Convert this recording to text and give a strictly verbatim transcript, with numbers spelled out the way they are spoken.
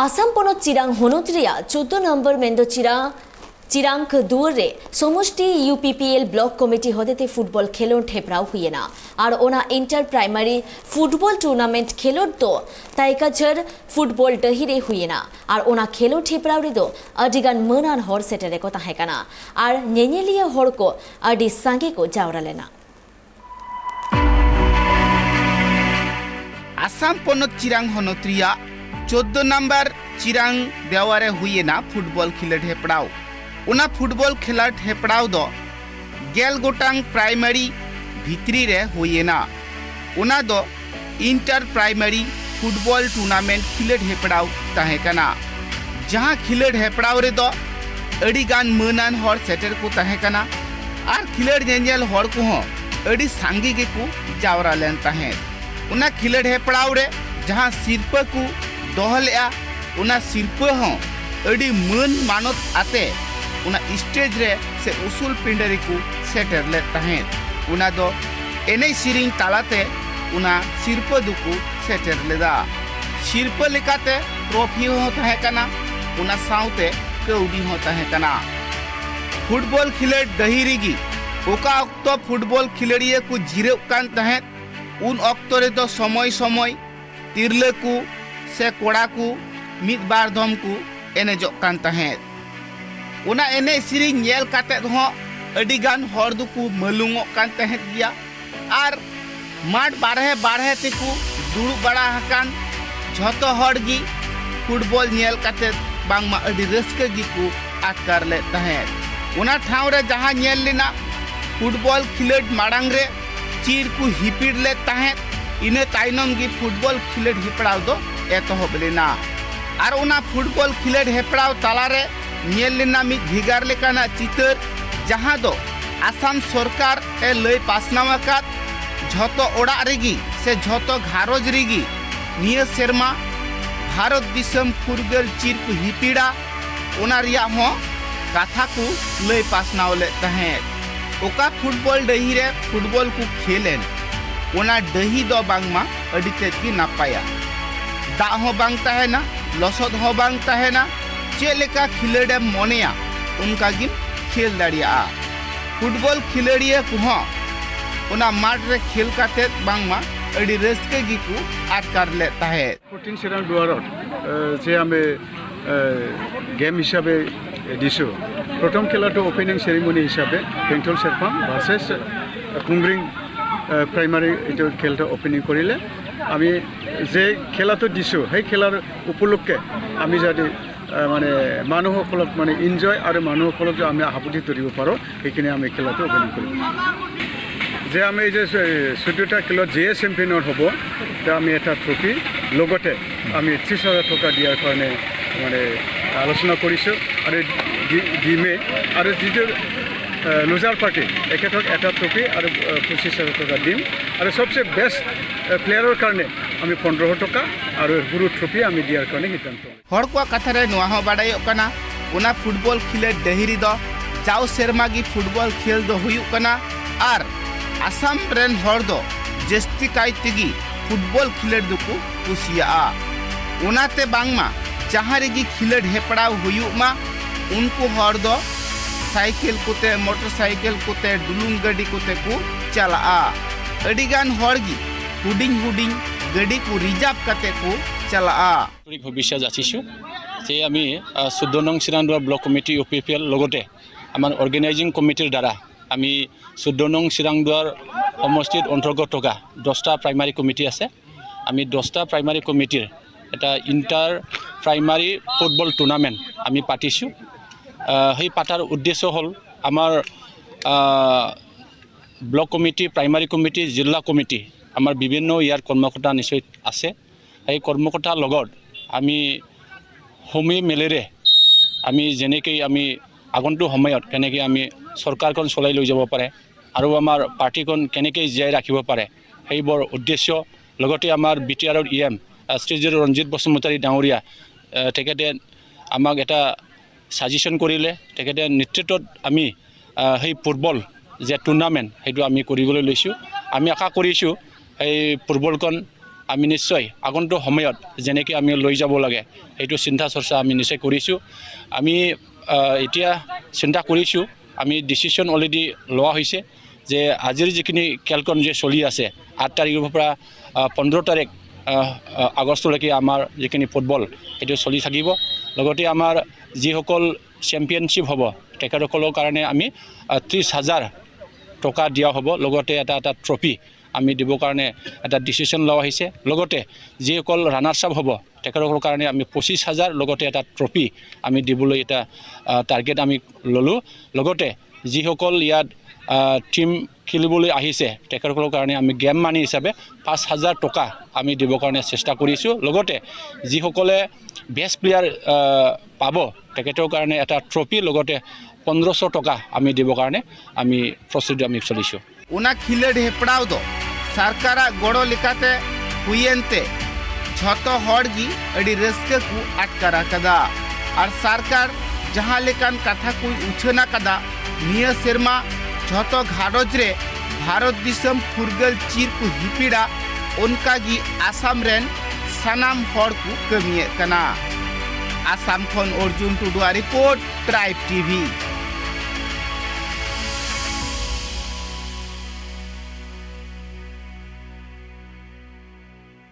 ᱟᱥᱟᱢ ᱯᱚᱱᱚᱛ ᱪᱤᱨᱟᱝ ᱦᱚᱱᱚᱛ ᱨᱮᱭᱟᱜ ᱪᱳᱫᱽᱫᱳ ᱱᱚᱢᱵᱚᱨ ᱢᱮᱱᱫᱚ ᱪᱤᱨᱟᱝ, ᱪᱤᱨᱟᱝ ᱫᱩᱣᱟᱹᱨ ᱨᱮ ᱥᱚᱢᱚᱥᱴᱤ U P P L block committee ᱦᱚᱛᱮᱛᱮ ᱯᱷᱩᱴᱵᱚᱞ ᱠᱷᱮᱞᱳᱰ ᱦᱮᱯᱨᱟᱣ ᱦᱩᱭᱮᱱᱟ ᱟᱨ ᱚᱱᱟ ᱤᱱᱴᱟᱨ ᱯᱨᱟᱭᱢᱟᱨᱤ ᱯᱷᱩᱴᱵᱚᱞ ᱴᱩᱨᱱᱟᱢᱮᱱᱴ ᱠᱷᱮᱞᱳᱰ ᱫᱚ ᱛᱟᱭᱠᱟᱡᱷᱟᱨ ᱯᱷᱩᱴᱵᱚᱞ ᱰᱟᱹᱦᱤ ᱨᱮ ᱦᱩᱭᱮᱱᱟ ᱟᱨ ᱚᱱᱟ ᱠᱷᱮᱞᱳᱰ ᱦᱮᱯᱨᱟᱣ ᱨᱮᱫᱚ ᱟᱹᱰᱤᱜᱟᱱ ᱢᱟᱹᱱᱟᱱ ᱦᱚᱲ ᱥᱮᱴᱮᱨ ᱨᱮᱠᱚ ᱛᱟᱦᱮᱸ ᱠᱟᱱᱟ ᱟᱨ ᱧᱮᱧᱮᱞᱤᱭᱟᱹ ᱦᱚᱲ ᱠᱚ ᱟᱹᱰᱤ ᱥᱟᱸᱜᱮ ᱠᱚ ᱡᱟᱣᱨᱟ ᱞᱮᱱᱟ᱾ ᱟᱥᱟᱢ ᱯᱚᱱᱚᱛ ᱪᱤᱨᱟᱝ ᱦᱚᱱᱚᱛ ᱨᱮᱭᱟᱜ ᱪᱳᱫᱽᱫᱳ ᱱᱟᱢᱵᱟᱨ ᱪᱤᱨᱟᱝ ᱵᱮᱣᱟ ᱨᱮ ᱦᱩᱭ ᱮᱱᱟ ᱯᱷᱩᱴᱵᱚᱞ ᱠᱷᱮᱞᱳᱰ ᱦᱮᱯᱲᱟᱣ᱾ ᱚᱱᱟ ᱯᱷᱩᱴᱵᱚᱞ ᱠᱷᱮᱞᱳᱰ ᱦᱮᱯᱲᱟᱣ ᱫᱚ ᱜᱮᱞ ᱜᱚᱴᱟᱝ ᱯᱨᱟᱭᱢᱟᱨᱤ ᱵᱷᱤᱛᱨᱤ ᱨᱮ ᱦᱩᱭ ᱮᱱᱟ᱾ ᱚᱱᱟ ᱫᱚ ᱤᱱᱴᱟᱨ ᱯᱨᱟᱭᱢᱟᱨᱤ ᱯᱷᱩᱴᱵᱚᱞ ᱴᱩᱨᱱᱟᱢᱮᱱᱴ ᱠᱷᱮᱞᱳᱰ ᱦᱮᱯᱲᱟᱣ ᱛᱟᱦᱮᱸ ᱠᱟᱱᱟ, ᱡᱟᱦᱟᱸ ᱠᱷᱮᱞᱳᱰ ᱦᱮᱯᱲᱟᱣ ᱨᱮᱫᱚ ᱟᱹᱰᱤ ᱜᱟᱱ ᱢᱟᱹᱱᱟᱱ ᱦᱚᱲ ᱥᱮᱴᱮᱨ ᱠᱚ ᱛᱟᱦᱮᱸ ᱠᱟᱱᱟ ᱟᱨ ᱠᱷᱮᱞᱳᱰ ᱧᱮᱧᱮᱞ ᱦᱚᱲ ᱠᱚᱦᱚᱸ ᱟᱹᱰᱤ ᱥᱟᱸᱜᱮ ᱜᱮᱠᱚ ᱡᱟᱣᱨᱟ ᱞᱮᱱ ᱛᱟᱦᱮᱸᱫ᱾ ᱚᱱᱟ ᱠᱷᱮᱞᱳᱰ ᱦᱮᱯᱲᱟᱣ ᱨᱮ ᱡᱟᱦᱟᱸ ᱥᱤᱨᱯᱟᱹ ᱠᱚ ᱫᱚᱦᱚ ᱞᱮᱫᱼᱟ, ᱚᱱᱟ ᱥᱤᱨᱯᱟᱹ ᱦᱚᱸ ᱟᱹᱰᱤ ᱢᱟᱹᱱ ᱢᱟᱱᱚᱛ ᱟᱛᱮ ᱚᱱᱟ ᱥᱴᱮᱡᱽ ᱨᱮ ᱥᱮ ᱩᱥᱩᱞ ᱯᱤᱸᱰᱟᱹ ᱨᱮᱠᱚ ᱥᱮᱴᱮᱨ ᱞᱮᱫ ᱛᱟᱦᱮᱸᱫ᱾ ᱚᱱᱟ ᱫᱚ ᱮᱱᱮᱡ ᱥᱮᱨᱮᱧ ᱛᱟᱞᱟᱛᱮ ᱚᱱᱟ ᱥᱤᱨᱯᱟᱹ ᱫᱚᱠᱚ ᱥᱮᱴᱮᱨ ᱞᱮᱫᱟ᱾ ᱥᱤᱨᱯᱟᱹ ᱞᱮᱠᱟᱛᱮ ᱴᱨᱚᱯᱷᱤ ᱦᱚᱸ ᱛᱟᱦᱮᱸ ᱠᱟᱱᱟ, ᱚᱱᱟ ᱥᱟᱶᱛᱮ ᱠᱟᱹᱣᱰᱤ ᱦᱚᱸ ᱛᱟᱦᱮᱸ ᱠᱟᱱᱟ᱾ ᱯᱷᱩᱴᱵᱚᱞ ᱠᱷᱮᱞᱳᱰ ᱰᱟᱹᱦᱤ ᱨᱮᱜᱮ ᱚᱠᱟ ᱚᱠᱛᱚ ᱯᱷᱩᱴᱵᱚᱞ ᱠᱷᱮᱞᱳᱰᱤᱭᱟᱹ ᱠᱚ ᱡᱤᱨᱟᱹᱜ ᱠᱟᱱ ᱛᱟᱦᱮᱸᱫ, ᱩᱱ ᱚᱠᱛᱚ ᱨᱮᱫᱚ ᱥᱚᱢᱚᱭ ᱥᱚᱢᱚᱭ ᱛᱤᱨᱞᱟᱹ ᱠᱚ ᱥᱮ ᱠᱚᱲᱟ ᱠᱚ ᱢᱤᱫ ᱵᱟᱨ ᱫᱷᱚᱢ ᱠᱚ ᱮᱱᱮᱡᱚᱜ ᱠᱟᱱ ᱛᱟᱦᱮᱸᱫ᱾ ᱚᱱᱟ ᱮᱱᱮᱡ ᱥᱮᱨᱮᱧ ᱧᱮᱞ ᱠᱟᱛᱮᱫ ᱦᱚᱸ ᱟᱹᱰᱤ ᱜᱟᱱ ᱦᱚᱲ ᱫᱚᱠᱚ ᱢᱟᱹᱞᱩᱝᱚᱜ ᱠᱟᱱ ᱛᱟᱦᱮᱸᱫ ᱜᱮᱭᱟ᱾ ᱟᱨ ᱢᱟᱴᱷ ᱵᱟᱨᱦᱮ ᱵᱟᱨᱦᱮ ᱛᱮᱠᱚ ᱫᱩᱲᱩᱵ ᱵᱟᱲᱟ ᱟᱠᱟᱱ ᱡᱷᱚᱛᱚ ᱦᱚᱲ ᱜᱮ ᱯᱷᱩᱴᱵᱚᱞ ᱧᱮᱞ ᱠᱟᱛᱮᱫ ᱵᱟᱝᱢᱟ ᱟᱹᱰᱤ ᱨᱟᱹᱥᱠᱟᱹ ᱜᱮᱠᱚ ᱟᱴᱠᱟᱨ ᱞᱮᱫ ᱛᱟᱦᱮᱸᱫ᱾ ᱚᱱᱟ ᱴᱷᱟᱶ ᱨᱮ ᱡᱟᱦᱟᱸ ᱧᱮᱞ ᱞᱮᱱᱟ, ᱯᱷᱩᱴᱵᱚᱞ ᱠᱷᱮᱞᱳᱰ ᱢᱟᱲᱟᱝ ᱨᱮ ᱪᱤᱨ ᱠᱚ ᱦᱤᱯᱤᱲ ᱞᱮᱫ ᱛᱟᱦᱮᱸᱫ᱾ ᱤᱱᱟᱹ ᱛᱟᱭᱱᱚᱢ ᱜᱮ ᱯᱷᱩᱴᱵᱚᱞ ᱠᱷᱮᱞᱳᱰ ᱦᱮᱯᱲᱟᱣ ᱫᱚ ᱮᱛᱚᱦᱚᱵ ᱞᱮᱱᱟ᱾ ᱟᱨ ᱚᱱᱟ ᱯᱷᱩᱴᱵᱚᱞ ᱠᱷᱮᱞᱳᱰ ᱦᱮᱯᱲᱟᱣ ᱛᱟᱞᱟᱨᱮ ᱧᱮᱞ ᱞᱮᱱᱟ ᱢᱤᱫ ᱵᱷᱮᱜᱟᱨ ᱞᱮᱠᱟᱱᱟᱜ ᱪᱤᱛᱟᱹᱨ, ᱡᱟᱦᱟᱸ ᱫᱚ ᱟᱥᱟᱢ ᱥᱚᱨᱠᱟᱨ ᱮ ᱞᱟᱹᱭ ᱯᱟᱥᱱᱟᱣ ᱟᱠᱟᱫ, ᱡᱷᱚᱛᱚ ᱚᱲᱟᱜ ᱨᱮᱜᱮ ᱥᱮ ᱡᱷᱚᱛᱚ ᱜᱷᱟᱨᱚᱸᱡᱽ ᱨᱮᱜᱮ ᱱᱤᱭᱟᱹ ᱥᱮᱨᱢᱟ ᱵᱷᱟᱨᱚᱛ ᱫᱤᱥᱚᱢ ᱯᱷᱩᱨᱜᱟᱹᱞ ᱪᱤᱨ ᱠᱚ ᱦᱤᱯᱤᱲᱟ, ᱚᱱᱟ ᱨᱮᱭᱟᱜ ᱦᱚᱸ ᱠᱟᱛᱷᱟ ᱠᱚ ᱞᱟᱹᱭ ᱯᱟᱥᱱᱟᱣ ᱞᱮᱫ ᱛᱟᱦᱮᱸᱫ᱾ ᱚᱠᱟ ᱯᱷᱩᱴᱵᱚᱞ ᱰᱟᱹᱦᱤ ᱨᱮ ᱯᱷᱩᱴᱵᱚᱞ ᱠᱚ ᱠᱷᱮᱞ ᱮᱱ, ᱚᱱᱟ ᱰᱟᱹᱦᱤ ᱫᱚ ᱵᱟᱝᱢᱟ ᱟᱹᱰᱤ ᱛᱮᱫ ᱜᱮ ᱱᱟᱯᱟᱭᱟ᱾ ᱫᱟᱜ ᱦᱚᱸ ᱵᱟᱝ ᱛᱟᱦᱮᱱᱟ, ᱞᱚᱥᱚᱫ ᱦᱚᱸ ᱵᱟᱝ ᱛᱟᱦᱮᱱᱟ᱾ ᱪᱮᱫ ᱞᱮᱠᱟ ᱠᱷᱤᱞᱟᱹᱰᱮᱢ ᱢᱚᱱᱮᱭᱟ, ᱚᱱᱠᱟ ᱜᱮᱢ ᱠᱷᱮᱞ ᱫᱟᱲᱮᱭᱟᱜᱼᱟ᱾ ᱯᱷᱩᱴᱵᱚᱞ ᱠᱷᱤᱞᱟᱹᱲᱤᱭᱟᱹ ᱠᱚᱦᱚᱸ ᱚᱱᱟ ᱢᱟᱴᱷ ᱨᱮ ᱠᱷᱮᱞ ᱠᱟᱛᱮᱫ ᱵᱟᱝᱢᱟ ᱟᱹᱰᱤ ᱨᱟᱹᱥᱠᱟᱹ ᱜᱮᱠᱚ ᱟᱴᱠᱟᱨ ᱞᱮᱫ ᱛᱟᱦᱮᱸᱫ᱾ ফৰ্টিন চিৰাং দুৱাৰত, এ, যে আমি, এ, গেম হিচাপে দিছোঁ। প্ৰথম খেলাটো অপেনিং চেৰিমনি হিচাপে বেংথল চেৰফাং ভাৰ্চেছ খুংগ্ৰিং, এ, প্ৰাইমাৰী এইটো খেলটো অপেনিং কৰিলে। আমি যে খেলাটো দিছোঁ, সেই খেলাৰ উপলক্ষে আমি যাতে, এ, মানে মানুহসকলক মানে এনজয় আৰু মানুহসকলক যে আমি সাবতি ধৰিব পাৰোঁ, সেইখিনি আমি খেলাটো অপেনিং কৰিম। যে আমি এই যে চৈধ্যটা খেলত যিয়ে চেম্পিয়নৰ হ'ব, তে আমি এটা ট্ৰফি, লগতে আমি ত্ৰিছ হাজাৰ টকা দিয়াৰ কাৰণে মানে আলোচনা কৰিছোঁ। আৰু দি- দিমে। আৰু যিটো, এ, লুজাৰ পাৰ্টি, এখেতক এটা ট্ৰফি আৰু, এ, পঁচিছ হাজাৰ টকা দিম। আৰু চবচে বেষ্ট, এ, প্লেয়াৰৰ কাৰণে আমি পোন্ধৰশ টকা আৰু সৰু ট্ৰফি আমি দিয়াৰ কাৰণে সিদ্ধান্ত। ᱦᱚᱲ ᱠᱚᱣᱟᱜ ᱠᱟᱛᱷᱟ ᱨᱮ ᱱᱚᱣᱟ ᱦᱚᱸ ᱵᱟᱰᱟᱭᱚᱜ ᱠᱟᱱᱟ, ᱚᱱᱟ ᱯᱷᱩᱴᱵᱚᱞ ᱠᱷᱮᱞᱳᱰ ᱰᱟᱹᱦᱤ ᱨᱮᱫᱚ ᱡᱟᱣ ᱥᱮᱨᱢᱟ ᱜᱮ ᱯᱷᱩᱴᱵᱚᱞ ᱠᱷᱮᱞ ᱫᱚ ᱦᱩᱭᱩᱜ ᱠᱟᱱᱟ᱾ ᱟᱨ ᱟᱥᱟᱢ ᱨᱮᱱ ᱦᱚᱲ ᱫᱚ ᱡᱟᱹᱥᱛᱤ ᱠᱟᱭ ᱛᱮᱜᱮ ᱯᱷᱩᱴᱵᱚᱞ ᱠᱷᱮᱞᱳᱰ ᱫᱚᱠᱚ ᱠᱩᱥᱤᱭᱟᱜᱼᱟ᱾ ᱚᱱᱟᱛᱮ ᱵᱟᱝᱢᱟ ᱡᱟᱦᱟᱸ ᱨᱮᱜᱮ ᱠᱷᱮᱞᱳᱰ ᱦᱮᱯᱨᱟᱣ ᱦᱩᱭᱩᱜ ᱢᱟ, ᱩᱱᱠᱩ ᱦᱚᱲ ᱫᱚ ᱥᱟᱭᱠᱮᱞ ᱠᱚᱛᱮ, ᱢᱚᱴᱚᱨ ᱥᱟᱭᱠᱮᱞ ᱠᱚᱛᱮ, ᱰᱩᱞᱩᱝ ᱜᱟᱹᱰᱤ ᱠᱚᱛᱮ ᱠᱚ ᱪᱟᱞᱟᱜᱼᱟ᱾ ᱟᱹᱰᱤᱜᱟᱱ ᱦᱚᱲ ᱜᱮ ᱦᱩᱰᱤᱧ ᱦᱩᱰᱤᱧ ᱜᱟᱹᱰᱤ ᱠᱚ ᱨᱤᱡᱟᱨᱵᱷ ᱠᱟᱛᱮ ᱠᱚ ᱪᱟᱞᱟᱜᱼᱟ᱾ শুভেচ্ছা যাচিছোঁ যে আমি, আহ, চৈধ্য নং চিৰাংদুৱাৰ block committee, U P P L, লগতে আমাৰ অৰ্গেনাইজিং কমিটিৰ দ্বাৰা আমি চৈধ্য নং চিৰাংদুৱাৰ সমষ্টিত অন্তৰ্গত থকা দহটা প্ৰাইমাৰী কমিটি আছে। আমি দহটা প্ৰাইমাৰী কমিটিৰ এটা ইণ্টাৰ প্ৰাইমাৰী ফুটবল টুৰ্ণামেণ্ট আমি পাতিছোঁ। আহ, সেই পাতাৰ উদ্দেশ্য হ'ল আমাৰ, আহ, ব্লক কমিটি, প্ৰাইমাৰী কমিটি, জিলা কমিটি, আমাৰ বিভিন্ন ইয়াৰ কৰ্মকৰ্তা নিশ্চয় আছে। সেই কৰ্মকৰ্তাৰ লগত আমি হুমি মেলেৰে আমি যেনেকৈ আমি আগন্তুক সময়ত কেনেকৈ আমি চৰকাৰখন চলাই লৈ যাব পাৰে আৰু আমাৰ পাৰ্টিখন কেনেকৈ জীয়াই ৰাখিব পাৰে, সেইবোৰ উদ্দেশ্য। লগতে আমাৰ বি টি আৰৰ ই এম, আহ, শ্ৰীযুত ৰঞ্জিত বসুমতাৰী ডাঙৰীয়া, আহ, তেখেতে আমাক এটা ছাজেশ্যন কৰিলে, তেখেতে নেতৃত্বত আমি, আহ, সেই ফুটবল যে টুৰ্ণামেণ্ট, সেইটো আমি কৰিবলৈ লৈছোঁ। আমি আশা কৰিছোঁ সেই ফুটবলখন আমি নিশ্চয় আগন্তুক সময়ত যেনেকৈ আমি লৈ যাব লাগে, সেইটো চিন্তা চৰ্চা আমি নিশ্চয় কৰিছোঁ। আমি আহ, এতিয়া চিন্তা কৰিছোঁ, আমি ডিচিশ্যন অলৰেডি লোৱা হৈছে যে আজিৰ যিখিনি খেলখন যে চলি আছে, আঠ তাৰিখৰ পৰা আহ, পোন্ধৰ তাৰিখ আহ, আহ, আগষ্টলৈকে আমাৰ যিখিনি ফুটবল, সেইটো চলি থাকিব। লগতে আমাৰ যিসকল চেম্পিয়নশ্বিপ হ'ব, তেখেতসকলৰ কাৰণে আমি আহ, ত্ৰিছ হাজাৰ টকা দিয়া হ'ব, লগতে এটা এটা ট্ৰফি আমি দিবৰ কাৰণে এটা ডিচিশ্যন লোৱা হৈছে। লগতে যিসকল ৰাণাৰ্ছ আপ হ'ব, তেখেতসকলৰ কাৰণে আমি পঁচিছ হাজাৰ, লগতে এটা ট্ৰফি আমি দিবলৈ এটা আহ, টাৰ্গেট আমি ল'লোঁ। লগতে যিসকল ইয়াত আহ, টিম খেলিবলৈ আহিছে, তেখেতসকলৰ কাৰণে আমি গেম মানি হিচাপে পাঁচ হাজাৰ টকা আমি দিবৰ কাৰণে চেষ্টা কৰিছোঁ। লগতে যিসকলে বেষ্ট প্লেয়াৰ আহ, পাব, তেখেতৰ কাৰণে এটা ট্ৰফি, লগতে পোন্ধৰশ টকা আমি দিবৰ কাৰণে আমি প্ৰস্তুতি আমি চলিছোঁ। ᱚᱱᱟ ᱠᱷᱤᱞᱟᱹᱰ ᱦᱮᱯᱲᱟᱣ ᱫᱚ ᱥᱚᱨᱠᱟᱨᱟᱜ ᱜᱚᱲᱚ ᱞᱮᱠᱟᱛᱮ ᱦᱩᱭᱮᱱ ᱛᱮ ᱡᱷᱚᱛᱚ ᱦᱚᱲ ᱜᱮ ᱟᱹᱰᱤ ᱨᱟᱹᱥᱠᱟᱹ ᱠᱚ ᱟᱴᱠᱟᱨ ᱟᱠᱟᱫᱟ᱾ ᱟᱨ ᱥᱚᱨᱠᱟᱨ ᱡᱟᱦᱟᱸ ᱞᱮᱠᱟᱱ ᱠᱟᱛᱷᱟ ᱠᱚᱭ ᱩᱪᱷᱟᱹᱱ ᱟᱠᱟᱫᱟ, ᱱᱤᱭᱟᱹ ᱥᱮᱨᱢᱟ ᱡᱷᱚᱛᱚ ᱜᱷᱟᱨᱚᱸᱡᱽ ᱨᱮ ᱵᱷᱟᱨᱚᱛ ᱫᱤᱥᱚᱢ ᱯᱷᱩᱨᱜᱟᱹᱞ ᱪᱤᱨ ᱠᱚ ᱦᱤᱯᱤᱲᱟ, ᱚᱱᱠᱟ ᱜᱮ ᱟᱥᱟᱢ ᱨᱮᱱ ᱥᱟᱱᱟᱢ ᱦᱚᱲ ᱠᱚ ᱠᱟᱹᱢᱤᱭᱮᱫ ᱠᱟᱱᱟ᱾ ᱟᱥᱟᱢ ᱠᱷᱚᱱ ᱚᱨᱡᱩᱱ ᱴᱩᱰᱩᱣᱟᱜ ᱨᱤᱯᱳᱨᱴ, ᱴᱨᱟᱭᱤᱵᱽ ᱴᱤᱵᱷᱤ᱾